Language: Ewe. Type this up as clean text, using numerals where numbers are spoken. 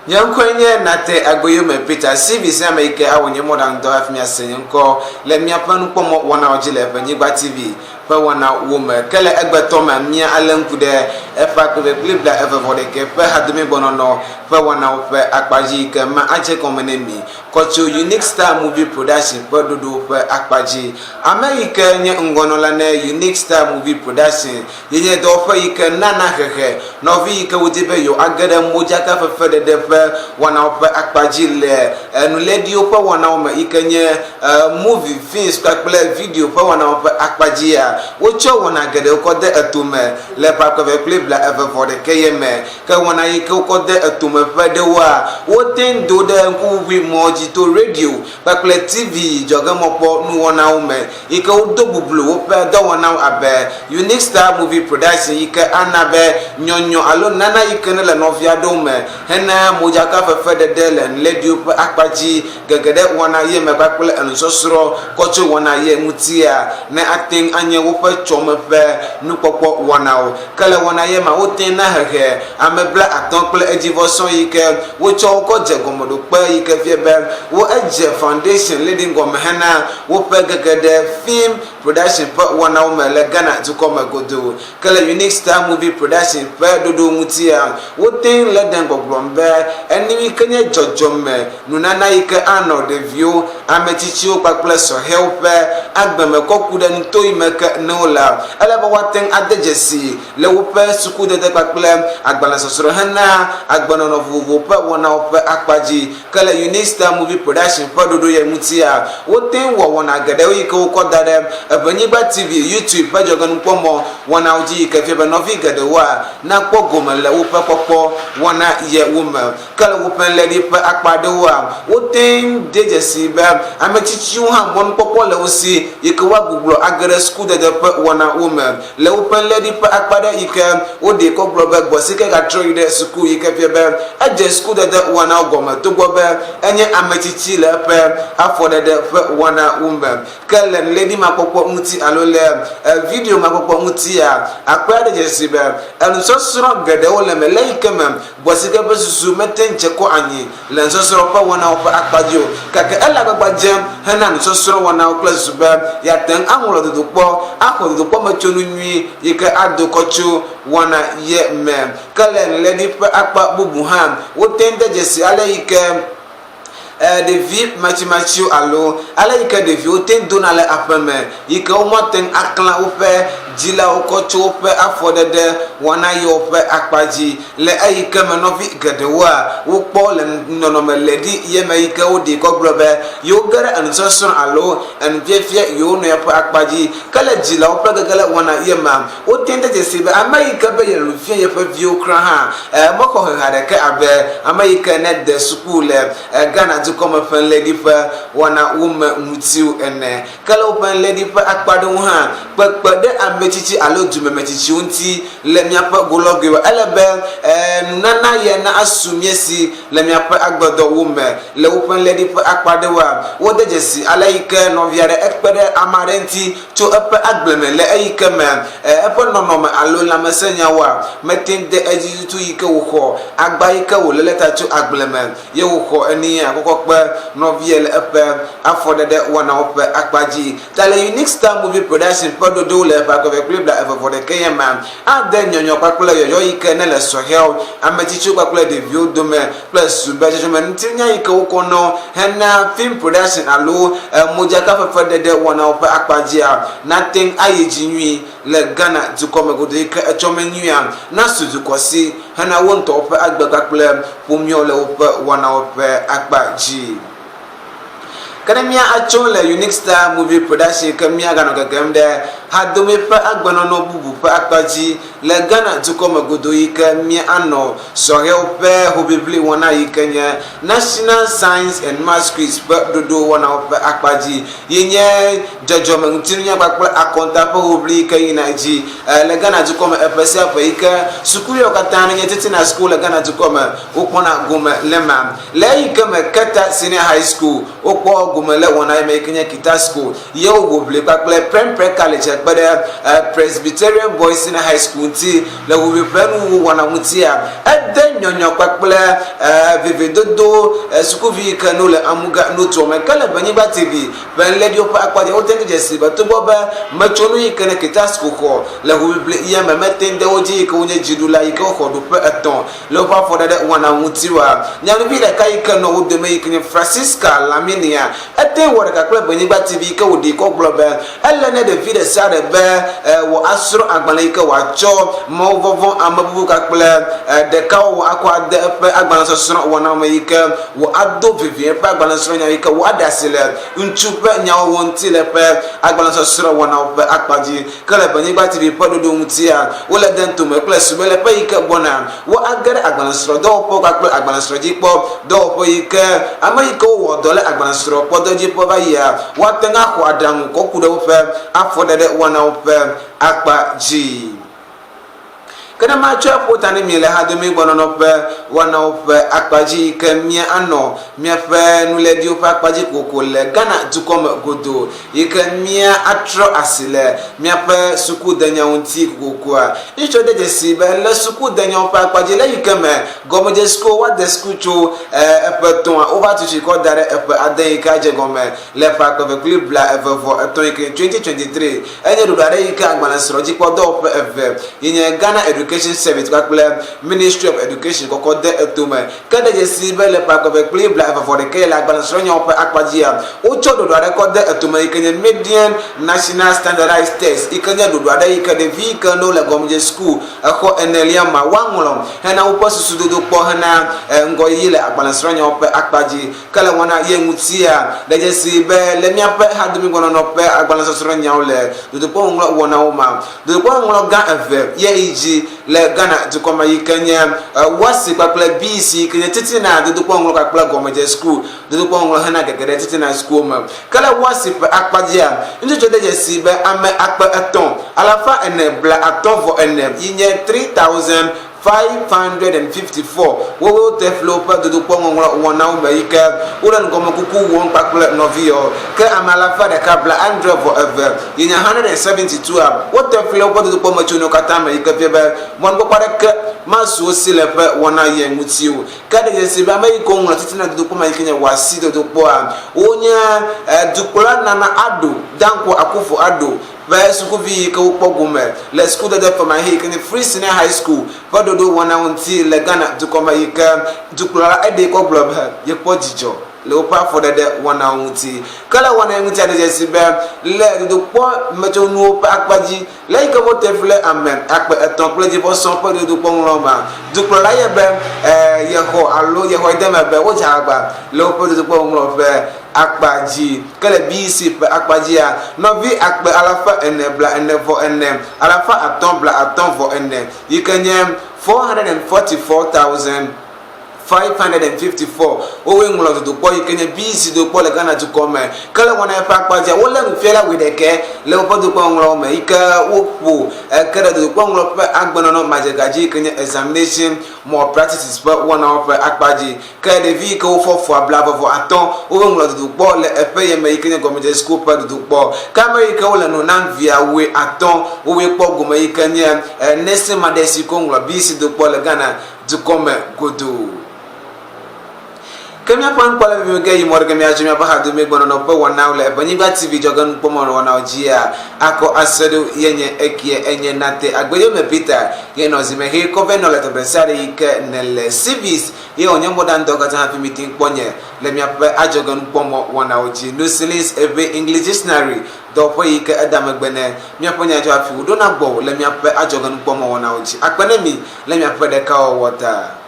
Nye ŋkɔe nye Nate Agboyome Peter, CV sia ame yi ke awɔ nye mɔɖaŋudɔ hafi miase nye ŋkɔ le miaƒe nukpɔmɔ wɔnawo dzi le Ʋenyigba TV ƒe wɔnawo me. Ke le egbetɔ mea, mía alé ŋku ɖe eƒe akpe eve kple 21 ƒe hadomegbenɔnɔ ƒe wɔnawo ƒe akpa dzi yi ke ma adze gɔme ne mi kɔ tso Unique Star Movie Production ƒe ɖoɖowo ƒe akpa dzi. Ame yi ke nye ŋgɔnɔla ne Unique Star Movie Production Ye nye dɔwɔƒe yi ke nana hehe nɔvi yi ke wodi be yewoage ɖe modzakafefeɖeɖe ƒe wɔnawo ƒe akpa dzi le nuléɖiwo ƒe wɔnawo me yi ke nye movie, films kpakple video ƒe wɔnawo ƒe akpa dzia. Wotsɔ wɔna geɖewo kɔ de eto me le ƒe akpe eve kple 21 ye me. Ke wɔna yi ke wokɔ de eto me ƒe ɖewoa, wote ŋu do ɖe ŋkuʋuʋui mɔ dzi to radio kpakple TV dzɔgemɔkpɔ nuwɔnawo me yi ke wodo bublu woƒe dɔwɔnawo abe Unique Star Movie Production yi ke ana be nyɔnyɔ alo nana yi ke nele nɔvi aɖewo me hena modzakafefe ɖeɖe le ŋlɛɖiwo ƒe akpa dzi gege ɖe wɔna ye me kpakple enusɔsrɔ kɔ tso wɔna ye ŋutia ne ateŋ anye woƒe tsɔme ƒe nukpɔkpɔ wɔnawo. Ke le wɔna ye mea woteŋ na hehe ame 50 kple edzivɔ sɔŋ yi ke wotsɔ wo kɔ dze gɔmeɖokpe yi ke fia be wo edze foundation leading gɔme hena woƒe gege ɖe film production ƒe wɔnawo me le Ghana dukɔ me godoo. Ke le Unique Star Movie Production ƒe ɖoɖo ŋutia, woteŋ le ɖem gbɔgblɔm be enu yi ke nye dzɔdzɔme nunana yi ke anɔ ɖeviwo, ame tsitsiwo kpakple sɔhɛwo ƒe agbe me kɔ ku ɖe nuto yi me ke ne wolea, ele be woateŋ ade dzesii le woƒe sukudede kpakple agbalẽsɔsrɔ̃ hena agbenɔnɔ vovovo ƒe wɔnawo ƒe akpa dzi. Ke le Unique Star Movie Production ƒe ɖoɖo ye ŋutia, wote ŋu wɔ wɔna geɖewo yi ke wokɔ da ɖe Eʋenyigba TV, YouTube ƒe dzɔgenukpɔmɔ wɔnawo dzi yi ke fia be nɔvi geɖewoa nakpɔ gome le woƒe kpɔkpɔ wɔna ye wo me. Ke le woƒe ɣleɖi ƒe akpa aɖewoa, wote ŋu de dzesii be ame tsitsiwo hã mɔnukpɔkpɔ le wo si yi ke woagbugbɔ age ɖe sukudede ƒe wɔnawo me. Le woƒe ɣleɖi ƒe akpa aɖe yi ke woɖee kɔ gblɔ be Gbɔsike gatrɔ yi ɖe suku yi ke fia be edze sukudede wɔnawo gɔme togbɔ be enye ame tsitsi le eƒe afɔɖeɖe ƒe wɔnawo me. Ke le ɣleɖi ma kpɔkpɔ ŋuti alo le video ma kpɔkpɔ ŋutia, akpɔe aɖe dzesi be enusɔsrɔ̃ geɖewo le eme le eyi ke me Gbɔsike ƒe susu mete ŋu dze kɔ anyi le nusɔsrɔ̃ ƒe wɔnawo ƒe akpa dzi o, gake ele agbagba dzem hena nusɔsrɔ̃ wɔnawo kple susu be yeate ŋu aŋlɔ dodokpɔ, axɔ dodokpɔmetsonu nyui yi ke ado kɔ tso wɔna ye me. Ke le ɣleti ƒe akpa bubu hã, wote ŋu de dzesi ale yi ke ɖevi matsimatsiwo alo ale yi ke ɖeviwo te ŋu dona le aƒe me yi ke womate ŋu aklã woƒe dzilawo kɔ tso woƒe afɔɖeɖe wɔna yewo ƒe akpa dzi le eyi ke me nɔvi geɖewoa wokpɔ le nɔnɔme leɖi ye me yi ke woɖee kɔ gblɔ be yewo ge ɖe enusɔsrɔ̃ alo enufiafia yewo nɔewo ƒe akpa dzi ke le dzilawo ƒe gege le wɔna ye mea Wote ŋu de dzesii be ame yi ke be yele nu fiam yeƒe viwo kura hã mexɔ hehe aɖeke abe ame yi ke nede suku le Ghana dukɔ me ƒe ɣleti ƒe wɔnawo me ŋuti o ene. Ke le woƒe ɣleti ƒe akpa aɖewo hã, kpekpe ɖe ame tsitsi alo dumemetsitsiwo ŋuti le míaƒe golɔgoewo. Ele be nunana ya nasu mía si le míaƒe agbedɔwo me. Le woƒe ɣleti ƒe akpa aɖewoa, wode dzesi ale yi ke nɔvi aɖe ekpe ɖe ame aɖe ŋuti tso eƒe agble me le eyi ke me eƒe nɔnɔme alo lãmesẽnyawoa mete ŋu de edzi tutu yi ke wòxɔ agba yi ke wòlé ɖe ta tso agble me ye wòxɔ enia kɔkɔ kpe nɔvia le eƒe afɔɖeɖe wɔnawo ƒe akpa dzi. Ta le Unique Star Movie Production ƒe ɖoɖowo le ƒe akpe eve kple 21 ya mea, ade nyɔnyɔ kpakple yɔyɔ yi ke nele sɔhɛwo, ame tsitsiwo kpakple ɖeviwo dome kple susu be dzɔdzɔmeŋutinunya yi ke wokɔnɔ hena film production alo modzakafefeɖeɖe wɔnawo ƒe akpa dzia nate ŋu ayi dzi nyuie le Ghana dukɔ me godoo yi ke etsɔme nyuia nasu dukɔ si hena wo ŋutɔwo ƒe agbe kpakple ƒomeawo le woƒe wɔnawo ƒe akpa dzi. Ke ne mía atso le Unique Star Movie Production ke mía ganɔ gegem ɖe hadome ƒe agbenɔnɔ bubu ƒe akpa dzi le Ghana dukɔ me godoo yi ke mía anɔ sɔhɛwo ƒe hoʋiʋli wɔna yi ke nye National Science and Maths Quiz ƒe ɖoɖo wɔnawo ƒe akpa dzi yi nye Dzɔdzɔmeŋutinunya kpakple akɔnta ƒe hoʋli yi ke yina edzi le Ghana dukɔ me eƒe sia ƒe yi ke sukuviawo katã nenye titina suku le Ghana dukɔ me wokpɔna gome le ema. Le eyi ke me Keta Senior High School wokpɔ gome le wɔna yi me yi ke nye Kitasco ye wo hoʋli kpakple Prempeh College kpe ɖe Presbyterian Boys Senior High School ŋuti le hoʋiʋli ƒe nuwuwu wɔna ŋutia. Ede nyɔnyɔ kpakple vevedodo sukuvi yi ke no le Amuga nutoa me ke le Benyigba TV ƒe ɣleɖiwo ƒe akpa dzi. Wote ŋu de dzesii be togbɔ be metsonu yi ke ne Kitasco xɔ le hoʋiʋli ya me mete ŋu de wo dzi yi ke wonye dziɖula yi ke woxɔ ɖoƒe etɔ̃ le woƒe afɔɖeɖe wɔna ŋuti oa, nyɔnuvi ɖeka yi ke nɔ wo dome yi ke nye Francisca Laminia ete ŋu wɔ ɖeka kple Benyigba TV yi ke wòɖee kɔ gblɔ be ele ne ɖevi ɖe sia ɖe be wòasrɔ̃ agbalẽ yi ke wòatsɔ mawuvɔvɔ̃, amebubu kpakple ɖekawɔwɔ akɔ ade eƒe agbalẽsɔsrɔ̃ wɔnawo me yi ke wòado vevie eƒe agbalẽsrɔ̃nyawo yi ke wòaɖe asi le ŋutsu ƒe nyawɔwɔ ŋuti le eƒe agbalẽsɔsrɔ̃ wɔnawo ƒe akpa dzi. Ke le Benyigba TV ƒe ɖoɖo ŋutia, wole dem tome kple su be le ƒe yi ke gbɔna, woage ɖe agbalẽsrɔ̃dɔwɔƒewo kpakple agbalẽsrɔ̃dzikpɔ dɔwɔƒe yi ke ame yi ke wowɔ dɔ le agbalẽsrɔ̃kpɔdɔdziƒe va yia, woate ŋu axɔ aɖaŋu kɔ ku ɖe woƒe afɔɖeɖe wɔnawo ƒe akpa dzi. Ke ne matsɔe aƒo ta ne mi le hadomegbɔnɔnɔ ƒe wɔnawo ƒe akpa dzi yi ke mia anɔ miaƒe nuléɖiwo ƒe akpa dzi kokoko le Ghana dukɔ me godoo yi ke mia atrɔ asi le miaƒe sukudenyawo ŋuti kokokoa. Ŋutsua de dzesii be le sukudenyawo ƒe akpa dzi le yi ke me gɔmedzesukuwo woade suku tso eƒe etɔ̃a wova tutui kɔ da ɖe eƒe ade yi ke adze gɔme le ƒe akpe eve kple 23 yi ke nye 2023. Enye ɖoɖo aɖe yi ke agbalẽsrɔ̃dzikpɔdɔwɔƒe eve yi nye Ghana Education Service kpakple Ministry of Education kɔkɔ de etome. Ke de dzesii be le ƒe akpe eve kple 21 le agbalẽsrɔ̃nyawo ƒe akpa dzia, wotsɔ ɖoɖo aɖe kɔ de etome yi ke nye Median National Standardized Test yi ke nye ɖoɖo aɖe yi ke ɖevi yi ke ne wole gɔmedze suku exɔ enelia ma woaŋlɔ hena woƒe susudodo kpɔ hena ŋgɔyiyi le agbalẽsrɔ̃nyawo ƒe akpa dzi. Ke le wɔna ye ŋutia, de dzesii be le míaƒe hadomigbenɔnɔ ƒe agbalẽsɔsrɔ̃nyawo le dodokpɔŋɔŋlɔ wɔnawo mea, dodokpɔŋɔŋlɔ gã eve ye yi dzi le Ghana dukɔ me yi ke nye WASSCE kpakple BECE yi ke nye titina dodokpɔŋɔŋlɔ kpakple gɔmedze suku dodokpɔŋɔŋlɔ hena gege ɖe titina sukuwo me. Ke le WASSCE ƒe akpa dzia, ŋutsotso de dzesii be ame akpe etɔ̃ alafa ene bla atɔ̃ vɔ ene yi nye 3000 554 wowo te fli woƒe dodokpɔ ŋɔŋlɔ wɔnawo me yi ke wole nugɔmekuku wɔm kpakple nɔviyewo. Ke ame alafa ɖeka bla adre vɔ eve yi nye 172 a wote fli woƒe dodokpɔ metsonuwo katã me yi ke fia be mɔnukpɔkpɔ aɖeke masu wo si le ƒe wɔna ye ŋuti o. Ke ɖe dzesi be ame yi ke woŋlɔ titina dodokpɔ ma yi ke nye Wasi dodokpɔa wonye dukplɔla Nana Addo Dankwa Akufo Addo ƒe sukuvi yi ke wokpɔ gome le sukudede femaxi yi ke nye Free Senior High School ƒe ɖoɖo wɔnawo ŋuti le Ghana dukɔ me yi ke dukplɔla eɖee kɔ gblɔ be yekpɔ dzidzɔ le woƒe afɔɖeɖe wɔnawo ŋuti. Ke le wɔna yi ŋuti aɖe dzesi be le dodokpɔ metsonuwo ƒe akpa dzi le yi ke wote fli ame 3000 kple dzivɔ sɔŋ ƒe dodokpɔ ŋlɔ mea, dukplɔla ye be yexɔ alo yexɔe de eme be wodze agbagba le woƒe dodokpɔ ŋlɔ ƒe akpa dzi. Ke le BEC ƒe akpa dzia, nɔvi 445 534 yi ke nye 444,554 wowoe ŋlɔ dodokpɔ yi ke nye BEC dodokpɔ le Ghana dukɔ me. Ke le wɔna ƒe akpa dzia, wolé nufiala wuiɖekɛ le woƒe dodokpɔ ŋɔŋlɔwo me yi ke woƒo eke ɖe dodokpɔ ŋɔŋlɔ ƒe agbenɔnɔ madzega dzi yi ke nye examination malpractices ƒe wɔnawo ƒe akpa dzi. Ke ɖevi yi ke wofɔ fua 35 wobe ŋlɔ dodokpɔ le eƒe ye me yi ke nye gɔmedze suku ƒe dodokpɔ. Ke ame yi ke wole no nam via wue atɔ wowoe kpɔ gome yi ke nye Nelson Mandela yi ke woŋlɔ BEC dodokpɔ le Ghana dukɔ me godoo. Ke míaƒe ŋkɔ le vevie ge yi mɔ ɖe ge míadzo míaƒe hadomegbenɔnɔ ƒe wɔnawo le Eʋenyigba TV dzɔgenukpɔmɔ wɔnawo dzia akɔ ase ɖo ye nye ekie enye Nate Agbeyome Peter ye nɔ zime he kɔ vɛ nɔ le teƒe ɖe sia ɖe yi ke nèle. Civis Ye wònye mɔɖaŋudɔ katã hafi mite ŋu kpɔ nye le miaƒe adzɔgenukpɔmɔ wɔnawo dzi. Nusilis Eʋe English Dictionary dɔwɔƒe yi ke eda megbe ne miaƒe nya dzɔ hafi wòɖona gbɔwò le miaƒe adzɔgenukpɔmɔ wɔnawo dzi. Akpe ne mi le miaƒe ɖekawɔwɔ ta.